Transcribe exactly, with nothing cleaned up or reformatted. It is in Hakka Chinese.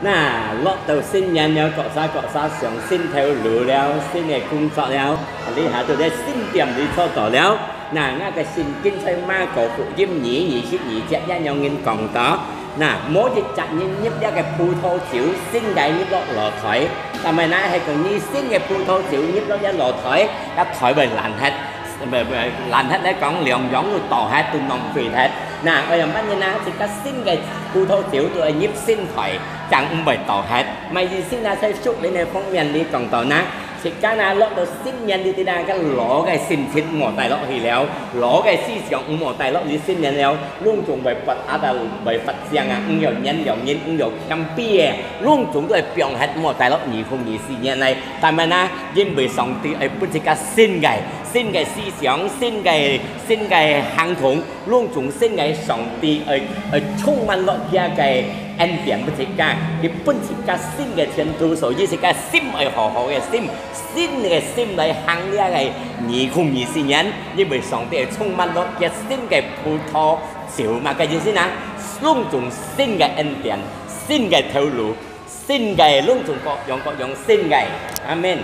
那，落到新年了，各儕各儕上新頭路了，新个工作了，這下都在新店裡坐到了。那，𠊎个聖經在馬可福音二二十二節也有人講到，那，無一隻人入這个葡萄酒新个入落老袋，但係呢，係講你新个葡萄酒入落這老袋，這袋會爛忒。 毋，毋，爛忒來講，兩樣都倒忒，都浪費忒。那，愛仰般呢？自家新个葡萄酒都愛入新袋，正毋會倒忒。麼个意思呢？在屬靈个方面裡講到呢，自家呢，落到新年裡底呢，該老个性情毋好帶落去了，老个思想毋好帶落去新年了，攏總會發達啊，會發生啊，毋曉原諒人，毋曉謙卑个，攏總都會放忒，毋好帶落二零二四年來。但係呢，因為上帝愛分自家新个 新个思想，新个，新个行動，攏總新个上帝愛，愛充滿落佢个恩典分自家，佢分自家新个前途，所以自家心愛好好个心，新个心來行這个二零二四年，因為上帝愛充滿落佢新个葡萄酒嘛，个意思呢，攏總新个恩典，新个頭路，新个攏總各樣各樣新个。阿們。